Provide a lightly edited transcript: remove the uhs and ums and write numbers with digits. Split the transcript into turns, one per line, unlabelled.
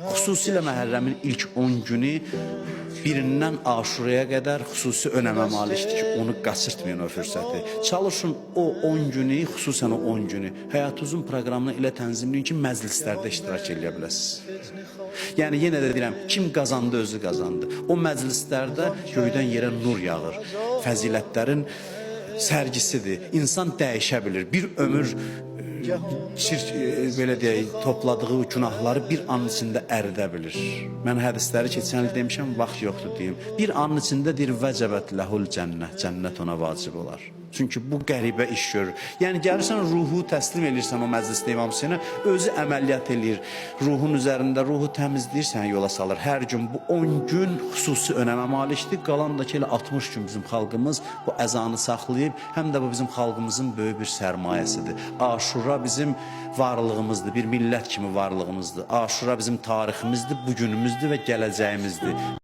Xüsusilə Məhərrəmin ilk 10 günü birindən Aşuraya qədər xüsusi önəmə malikdir ki, onu qaçırtmayın o fürsəti. Çalışın o 10 günü, xüsusən o 10 günü həyatınızın proqramını elə tənzimləyin ki, məclislərdə iştirak eləyə biləsiniz. Yəni yenə də deyirəm, kim qazandı özü qazandı. O məclislərdə göydən yerə nur yağır. Fəzilətlərin sərgisidir. İnsan dəyişə bilir. Bir ömür şirk, belə deyək, topladığı günahları bir anın içində əridə bilir. Mən hədisləri keçən il demişəm, vaxt yoxdur deyim. Bir anın içində deyir vəcəbət ləhul cənnət, cənnət ona vacib olar. Çünki bu qəribə iş görür. Yəni gəlirsən ruhu təslim eləyirsən o məclisdə İmam Hüseynə, özü əməliyyat eləyir. Ruhun üzərində ruhu təmizləyir, səni yola salır. Hər gün bu 10 gün xüsusi önəmə malikdir. Qalan da ki elə 60 gün bizim xalqımız bu əzanı saxlayıb, həm də bu bizim xalqımızın böyük bir sərmayəsidir. Aşura bizim varlığımızdır, bir millət kimi varlığımızdır. Aşura bizim tariximizdir, bugünümüzdür və gələcəyimizdir.